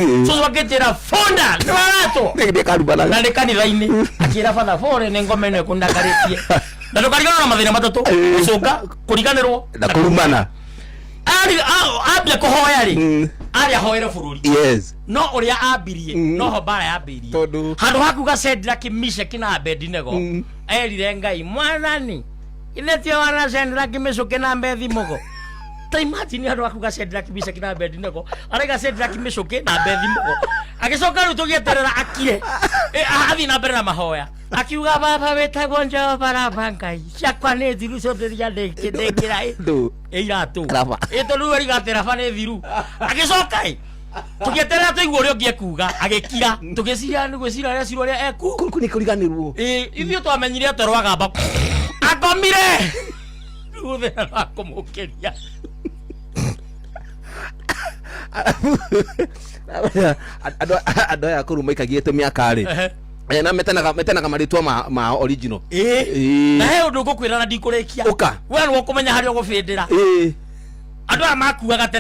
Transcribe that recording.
Cũcũ akĩnjĩra bunda nĩwaratwo. Nĩ karumanaga. Na nĩ kanitha-inĩ akĩra batha bore nĩ ngoma ĩno ĩkũndakarĩtie na ndũkariganĩrwo na mathĩna matatũ: gũcũnga, kũriganĩrwo na kũrumana. Ambia kũhoya rĩ, arĩ ahoere bũrũri. No ũrĩa ambirie, noho mbara yambĩirie. Tondũ- Handũ hakuga Shadrach, Meshach na Abednego, erire Ngai, "Mwathani, ithe tio wana Shadrach, Meshach na Abednego?" Ta imagine, handũ hakuga Shadrach, Meshach na Abednego, araiga Shadrach, Meshach na Abednego. Agĩcoka rĩu tũgĩeterera akire. Athiĩ na mbere na mahoya, akiuga, "Baba wĩtagwo Jehova Raba, Ngai ciakwa nĩ thiru, cũthĩria ndĩkĩra Ndũ. Iratũ." Raba. Ĩ, tondũ rĩu ariga atĩ raba nĩ thiru. Agĩcoka ĩ, tũgĩeterera tũigue ũrĩa ũngĩ ekuga, agĩkira. Tũgĩciria nĩ gwĩciria ũrĩa ecira ũrĩa eku. Kũu nĩ kũriganĩrwo. Ĩ, ithuĩ twamenyire atĩ rwagamba akomire, rĩu thĩna wa kũmũkĩria. Andũ aya akũrũ maikagĩte mĩaka rĩ, na metanaga marĩtwa ma original. Na he ũndũ ngũkwĩra na ndikũrĩkia. Ũka. We nĩwe ũkũmenya harĩa ũgũbĩndĩra. Andũ aya makuaga tene.